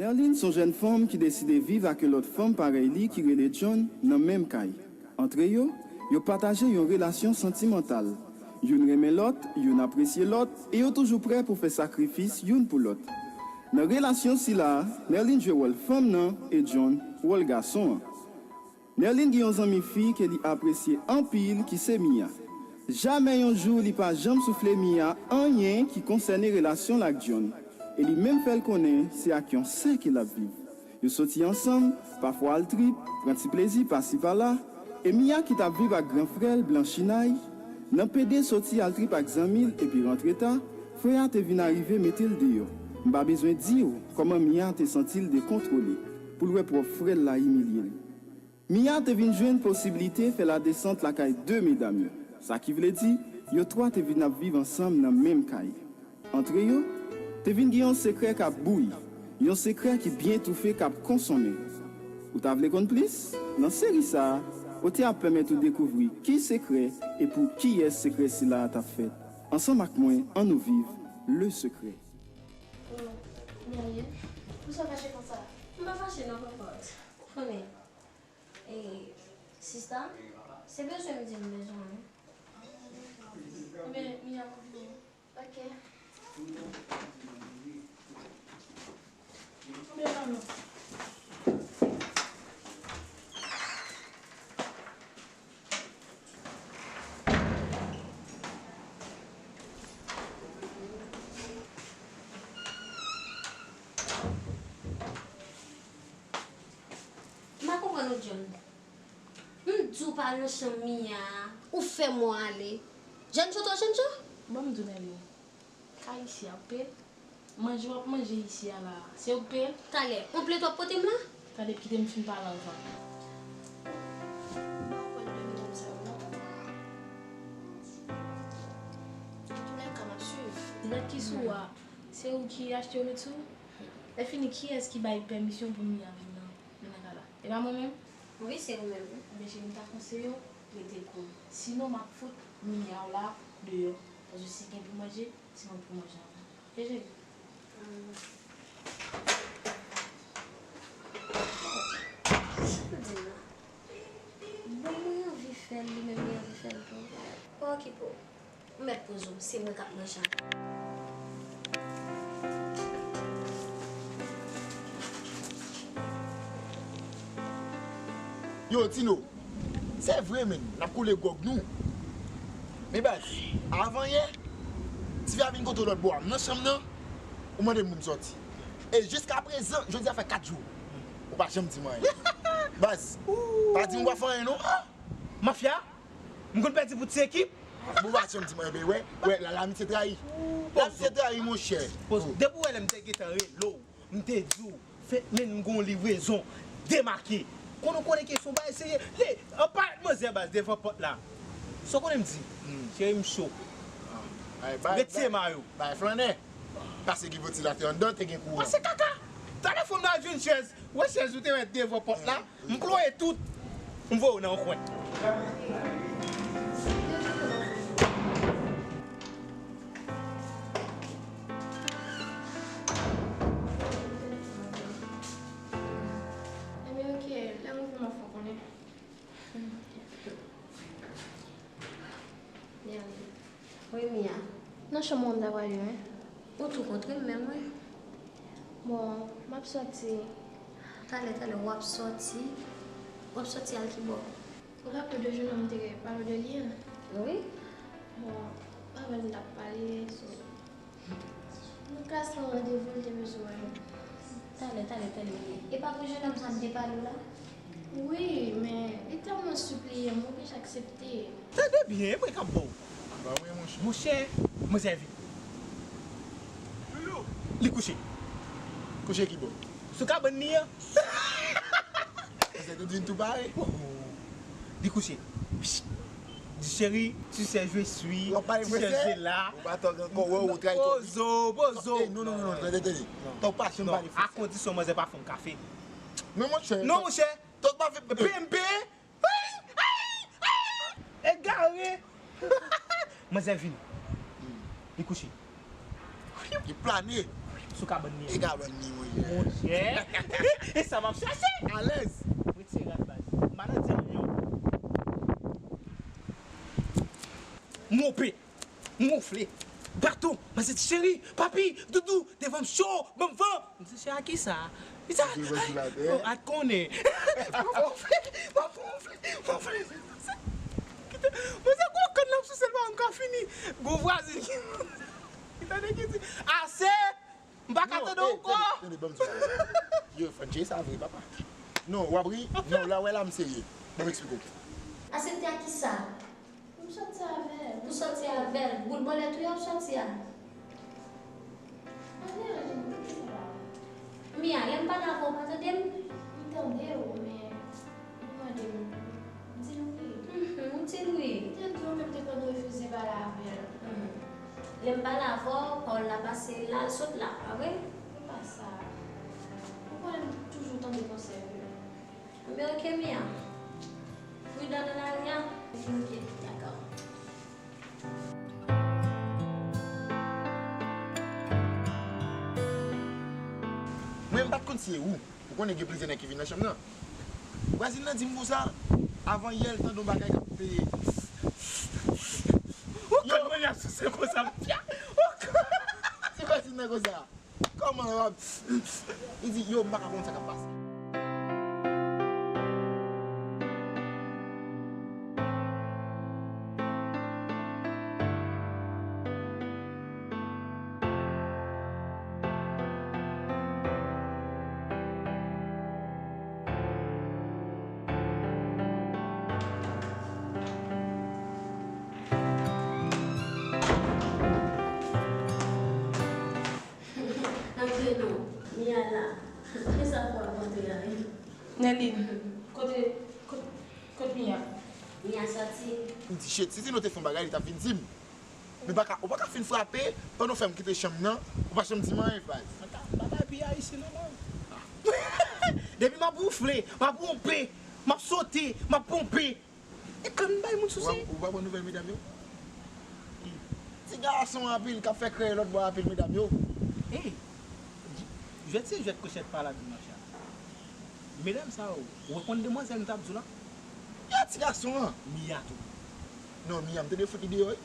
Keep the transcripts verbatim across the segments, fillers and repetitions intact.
Nerline se yon jèn fanm ki deside viv ak yon lòt fanm parèy li ki rele John nan menm kay. Antre yo, yo pataje yon relasyon santimantal. Youn renmen lòt, youn apresye lòt, e yo toujou prè pou fè sakrifis youn pou lòt. Nan relasyon sila a, Nerline jwe wòl fanm nan e John, wòl gason an. Nerline gen yon zanmi fi ke li apresye anpil ki se Mia. Jamè yon jou li pa janm soufle Mia anyen ki konsène relasyon l ak John, e li menm fè l konnen se ak yon sè ke l ap viv. Yo soti ansanm, pafwa al trip, pran ti plezi pasi pala, e Mia ki t ap viv ak gran frè l Blanchinay, nan pede soti al trip ak zanmi l epi rantre ta, frè a te vin arive mete l deyò. M pa bezwen di w kòman Mia te santi l dekontwole pou l wè pwòp frè l la imilye l. Mia te vin jwenn posiblite fè ladesant lakay de medam yo. Sa ki vle di, yo twa te vin ap viv ansanm nan menm kay. Antre yo, te vin gen yon sekrè k ap bouyi, yon sekrè ki byen toufe k ap konsonmen. Ou ta vle konn plis? Nan seri sa a, otè a ap pèmèt ou dekouvri ki sekrè e pou kiyès sekrè sila a t ap fèt. Ansanm ak mwen, ann nou viv Le Secret. Mia ye? Poukisa w fache konsa? M pa fache non, papa. Ou konnen. E, sista, se bezwen m di m bezwen w. Ebyen, Mia, m ap vini. Ok. Oubyen pa non. M pa konprann ou, John. M di w pa nan chanm Mia a, ou fè mò ale. Jènjan twò jènjan? Ban m di w, Nelly. Kay isi a, ou peye l? Manje w ap manje isi a la a, se ou k peye l? Talè, on plèt w ap pote m la? Talè, kite m fin pale anvan. M pa konprann de medam sa yo non. Antoulèka, m ap swiv. Nòt ki sou a, se ou ki achte yo met sou? Lè fini, kiyès ki bay pèmisyon pou Mia vin nan, vin nan kay la? E pa mwen menm? Wi, se ou menm, wi. Ebyen, cheri, m ta konseye w rete kou. Sinon, m ap fout Mia w la deyò. Paske si gen pou manje, se mwen pou manje anvan. Oke, cheri? Hmm. Sa pou di m la? Bon, mwen anvi fè l, li menm li anvi fè l tou. Pa okipe w. Ou mèt poze w, se mwen k ap manje ankò. Yo, Tino, se vre, menn, n ap koule gwòg nou. Men baz, avan yè, tifi a vin kote w lòt bò a, m nan chanm nan, ou mande m pou m sòti. E jiska prezan, jodi a fè kat jou, ou pa janm di m anyen. Baz, pa di m w pa fè anyen non. Ah! Mafya? M konn pèdi pou ti ekip. Bon, pa janm di mwen, ebyen, wè, wè, la, lamitye trayi. Lamitye trayi, monchè. Pozo. Depi w wè lè m te gentan rele w, m te di w, fè, men m gon livrezon demake. Konnen w konnen ke se yon bagay serye. Lè, an parèt manzè baz devan pòt la. Sa w konnen m di? Hmm. Cheri, m cho. Ah, ay, bay, retire mayo. Bay flannè. Pase ki voti la te anndan, te gen kouran. Pase kaka! Talè fò m al jwenn chèz. Wè chèz ou te mèt devan pòt la, m kloye tout, m voye w nan yon kwen. Ebyen, oke, lè m rive, m ap fè w konnen. Wi, Mia. Nan chanm ou an m ta pral ye, wi. Ou tou kontre m menm, wi. Bon, m ap sòti. Talè, talè, w ap sòti? W ap sòti al ki bò? Ou raple w de jennonm m te pale w de li a? Wi. Bon, avè l m t ap pale, so, Lucas nan randevou, l te bezwen wè m. Talè, talè, talè. E pa pou jennonm sa m te pale w la? Wi, men li tèlman sipliye m, m oblije aksepte. Tande byen, e mwen k ap ba w. Ba mwen, monchè. Monchè, manzè vin. Li kouche. Kouche ki bò? Sou kabann li an. Manzè te vin tou pare. Li kouche. Di cheri, tu sais je suis, tu sais je là. Ou pa tòg ankò, wè ou tray. Pozo, pozo. Eh, non, non, non, non, tande, tande. Tòg pa janm pale fransè. A kondisyon manzè pa fè m kafe. Non, monchè. Non, monchè. Tòg pa fè. P M P. Egare. Manzè vin. Li kouche. Li plane. Sou kabann li. E kabann li, monchè. Monchè. E sa m ap chache. Alèz. Retire rad baz. M pa nan di anyen. M wonpe. M wonfle. Baton. Mwen se ti cheri. Papi. Doudou. Devan m cho. Ban m van. M se cheri a kisa? Kisa? Ou te manje sou latè? Oh, a t konnen. M ap wonfle. M ap wonfle. M ap wonfle. Kite. Mwen se gwo kann nan sou sèl pa m ka fini. Gwo vwazin. Ki tande ki di. Ase. M pa ka tande w ankò. Tande, tande, ban m di w bagay. Yo, Frenchie, sa vre, papa. Non, w ap ri? Non, la, wè la, m serye. Ban m eksplike w. Asepte a kisa? M sòti avè l. Ou sòti avè l? Boul bòlèt ou y ap sòti a? Pa deranje m, m te fè bagay. Mia, lè m pale avè w, w pa tande m? M tande w, men ou mande m. Ou di l wi. Mhm, ou di l wi. M te di w menm te konn refize pale avè l. Mhm. Lè m pale avè w, pawòl la pase la, l sot la, pa vre? Se pa sa. Ou konnen m toujou tande konsèy ou yo. Enben, oke, Mia. Pridan nan lari a. Oke, dakò. Mwen, m pa t konn si e ou. Ou konnen gen plizyè nèg ki vin nan chanm nan. Vwazin nan di m konsa, avan yè l tande yon bagay k ap peye. Ou konn mwen ap souse konsa, m fè. Ou konn. Ti vwazin nan konsa. Kòman w ap. Li di, yo, m pa ka konn sa k ap pase. Antre non, Mia la. Kisa pou ap antre la, wi? Nèlin, kote, kote, kote Mia? Mia sòti. M di, shit, si Tino te fè yon bagay, li t ap vin di m. Men pa ka, ou pa ka fin frape pandan w fè m kite chanm nan, ou pa janm di m anyen, baz. Papa, papa, pi ayisyen non, man. Depi m ap woufle, m ap wonpe, m ap sote, m ap ponpe. E kann bay moun souse. Ou pa, ou pa pran nouvèl medam yo? Ti gason anpil k ap fè krèy lòt bò a pil medam yo. Ey, jwèt se jwèt, kwochèt pa la di manchè. Medam sa yo, ou konn demwazèl m t ap di w la? Ya ti gason an. Mia tou. Non, Mia, m te dwe fout li deyò, wi.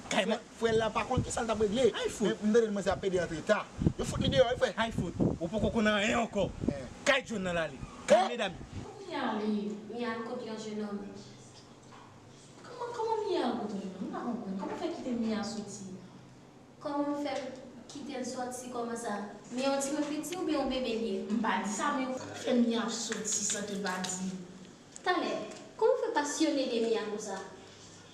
Kay mwen. Frè l la pa konn kisa l t ap regle. Ay fout. Men m tande demwazèl ap pede antre ta. Yo fout li deyò, wi, frè. Ay fout. Ou poko konn anyen ankò. Eh. Kay John nan l ale. Kay medam. Kote Mia ale? Mia al kote yon jenòm. Kòman, kòman Mia al kote yon jenòm? M pa konprann. Kòman w fè kite Mia soti? Kòman m fè kite l sòti? Kòman sa? Mia yon timoun piti oubyen yon bebe l ye? M pa di sa, men kòman w fè Mia ap soti san ke l pa di? Talè, kòman w fè pasyone de Mia konsa?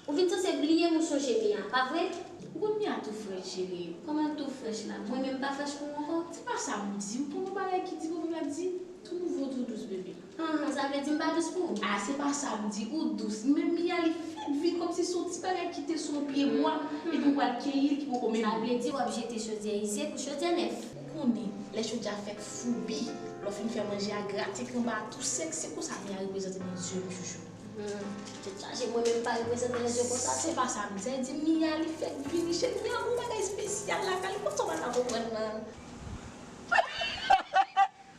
Ou vin sanse bliye m ou sonje Mia, pa vre? Ou konn Mia tou frèch, cheri. Kòman l tou frèch la? Mwen menm m pa frèch pou ou ankò? Se pa sa m di, ou konn yon bagay ki di pou m pa di? Tou nouvo, tou dous, bebe. Anhan, sa vle di m pa dous pou ou? A, se pa sa m di, ou dous. Men Mia li fèk vin kòmsi se yon ti bagay ki te sou yon pye bwa, epi w pral keyi l ki poko menm. Sa vle di w ap jete chodyè ize pou chodyè nèf. Ou konnen, lè chodyè a fèk foubi, lè w fin fè manje a grate k anba a tou sèk, se konsa Mia reprezante nan zye m, chouchou. Hmm, tèt chaje, mwen menm m pa reprezante nan zye konsa. Se pa sa m di, sa vle di Mia li fèk vini cheri, Mia gon bagay espesyal lakay li, konn sa w pa ka konprann nan.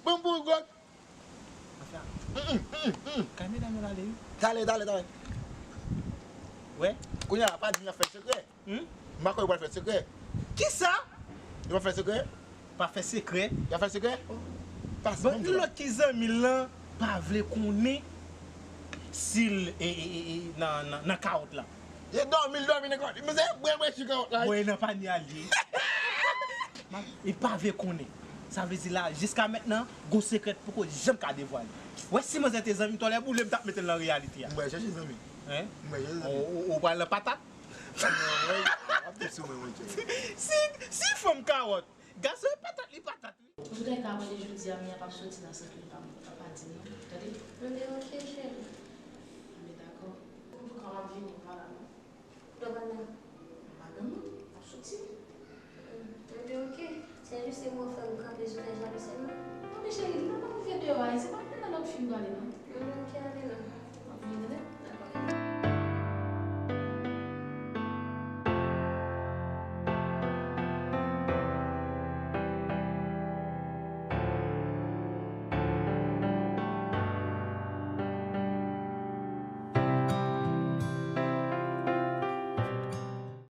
Bon, bon, gòt. Kay medam yo l ale wi. Talè, talè, talè. Wè. Kounye a, pa di n ap fè sekrè. Hmm? M pa kwè yo pral fè sekrè. Kisa? Yo pral fè sekrè? Pa fè sekrè. Y ap fè sekrè? Pas bon, lòt ki zanmi l lan pa vle konnen si l e, e, e, e, nan, nan, nan kawòt la. Li dòmi, l dòmi nan kawòt. Mizè, bwè, bwè, sou kawòt la. Bwè nan panye a l ye. Ma, li pa vle konnen. Sa vle di la, jiska mentnan, gon sekrè poko janm ka devwale. Wè, si manzè te zanmi, tòlè boule, m t ap mete l nan reyalite a. M pral chèche zanmi. Hein? M pral chèche zanmi. Ou, ou, ou pral nan patat? Non, mwen, ap te sou mwen, mwen, chèche. Si, si fanm kawòt, gason e patat, li patat, wi. Antoulèka, mwen, jodi a, Mia p ap soti la san ke l pa, pa, pa di m non. Tande? Enben, oke, cheri. Enben, dakò. Antouka, m ap vini, m pa la non. Dòmanda. M pa gen moun, m ap soti. Hmm, enben, oke. Se jis se mwen fè m kanpe sou fè jalou sèlman. Non, men cheri, nou pa rive deyò a, se pa nan lòt fi m prale non. Hmm,